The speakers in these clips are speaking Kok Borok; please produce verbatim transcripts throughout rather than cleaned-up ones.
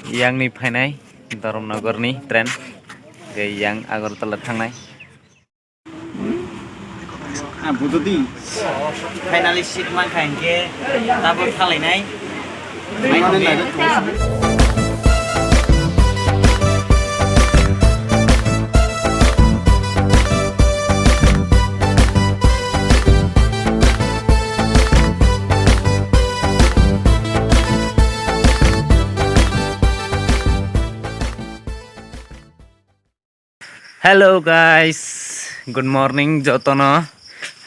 Yang ni phainai Dharmnagar ni train, tei yang Agartala thangnai. Finally seat mankha hinkhe tabuk thalainai. Hello guys, good morning jotono.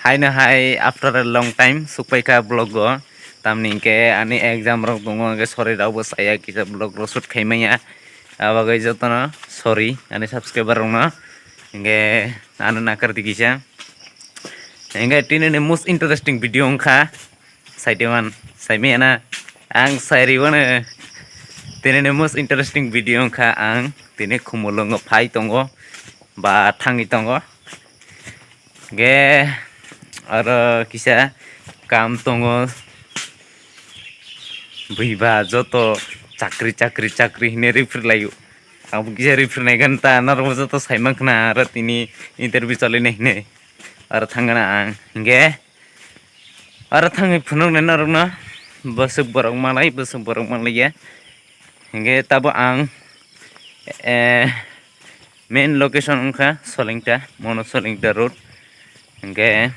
Haino hai after a long time sukpaikha vlog o. Tamni hinkhe ani exam rok tongo, hinkhe sorry rokbo saya kisa vlog rok shoot khaimaya. Abagwi jotono sorry ani subscriber rokno. Hinkhe ano nakardi kisa. Hinkhe tini ni most interesting video wngkha. Saide man, saimaya na. Ang sairi wano. Tini ni most interesting video wngkha ang tini Khumulwngo phai tongo ba thangwi tongo. Ge aro kisa kam tongo. Buiba joto chakri, chakri, chakri hinwi ripri laio. Ang bo kisa ripri nai ganta norok joto saimang khna aro tini interview chalai nai hinwi. Aro thangna ang hinge. Aro thangwi phunuknai norokno bwswk borok malai, bwswk borok malaiya. Hinkhe tabo ang, eh, main location wngkha Solingta, mono Solingta road. Hinkhe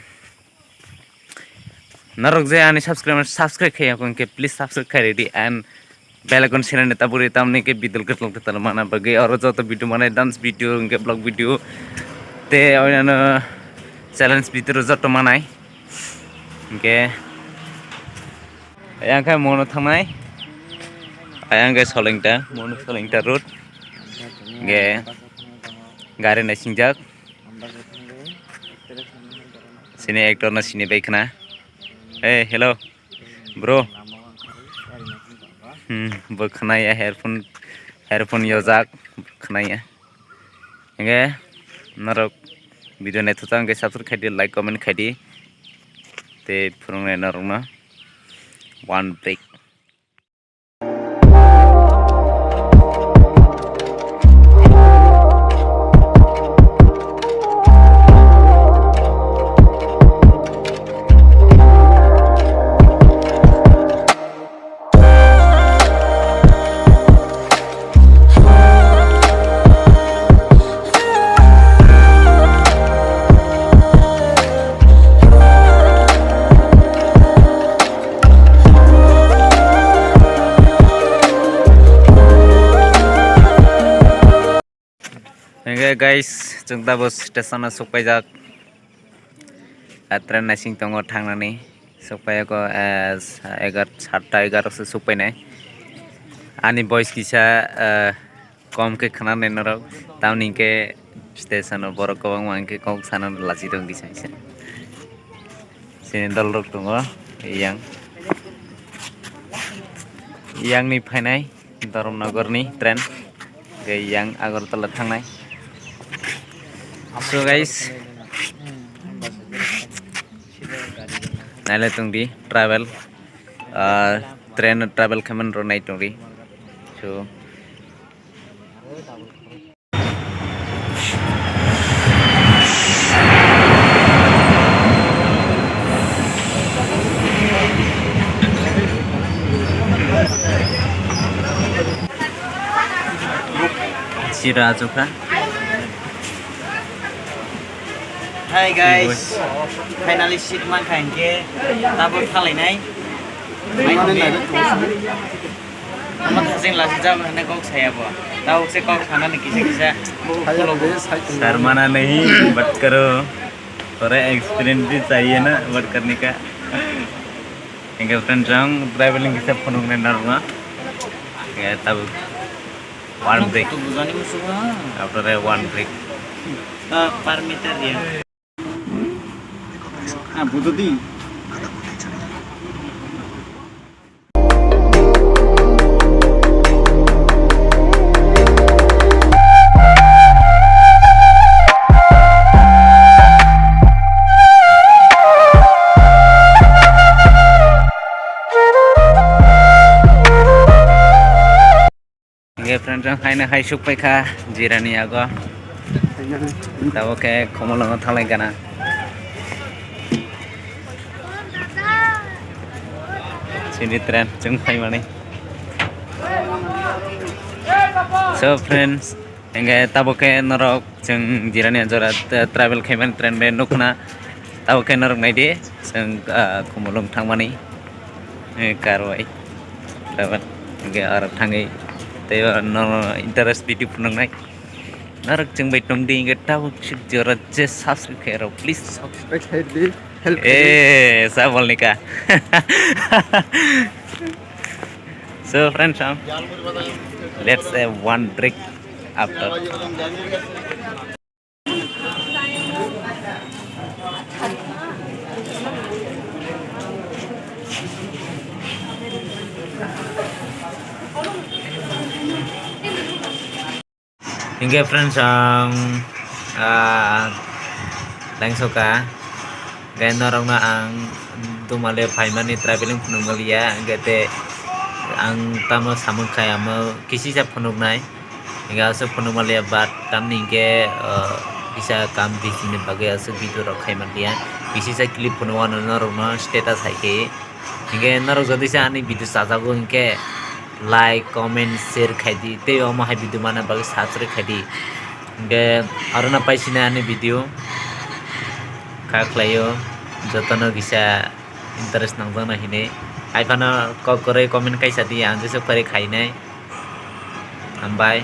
norok je ani subscribe, subscribe khaiya hinkhe please subscribe khai redi and bell icon sene ne taburi tamni ke bidal ke tlok tel mana bagwi oro joto video mane dance video hinkhe vlog video te oinano challenge video joto manai hinkhe ayang khe mono thangnai ayang khe Solingta mono Solingta road hinkhe gari naisingjak sini actor no sini bai khna hey hello. Bro. Hmm, bo khwnaya headphone, headphone yojak khwnaya. Hinkhe norok video naithothok hinkhe subscribe khaidi, like, comment khaidi. Tei phwrwngnai norokno one break. Hinkhe guys, chwng tabuk station o sukpaijak. A train naising tongo thangnani. Sukpaiyago, eh, egar, satta egaroh se sukpainai. Ani voice kisa, eh, kom khe khwnanai norok. Tamoni hinkhe station o borok kwbangma hinkhe kok sanani lachi tong kisa kisa. Chini dol rok tongo yang. Yang ni phainai. Dharmnagar ni train, hingke yang Agartala thangnai. So guys, nailai tongdi travel, ah, train travel khaimani rok nai tongdi. So, Sira achukha. Hi guys, finally seat mankha hinkhe tabuk thalainai. Omo thajeng lachijak hinwi kok saya bo. Tabuk se kok sanani kisa kisa. Sir mana nahi, bat karo. Thora experience bhi chahiye na, bat karne ka. Hingke friend, jang traveling kisa phunuknai narwkna. Hingke tabuk one break. After a one break. Ah, per meter ya. Ah, budo di. Hingke friend, chwng haino hai suk paikha Jirani yago. Tabuk khe Khumulwngo thanglai gana. Chini train chwng phaimani. So friends, hingke tabuk khe norok chwng Jirani jora travel khaimani train bai nukna. Tabuk khe norok naidi, chwng, ah, Khumulwng thangmani, eh, car bai. Tabuk hingke aro thangwi teibo no interest video phunuknai. Norok chwng bai tongdi hingke tabuk suk jora je subscribe khairok, please. Subscribe khaidi, help khaidi. Eh, sa bolni ka. So friends, um, let's have one drink after. Hingke friends, ang, ah, langsoka, hingke norokno ang dumale phaimani traveling phunukmaliya, hingke te ang tamo samung khai amo kisisa phunuknai, hingke aswk phunukmaliya, but tamni hingke, ah, kisa kam bisingni bagwi aswk video rok khaimaliya, kisisa clip phunuk wano norokno status hai khe. Hingke norok jodi se ani video chajago hingke like, comment, share khaidi, tei omo hai video mana bagwi subscribe khaidi. Hingke arona paisina ani video kha khlaio, jotono kisa interest nangjak na hinwi. Hai phano kok kwrwi comment kaisa di, ang jesa kwrwi khainai. Hambai.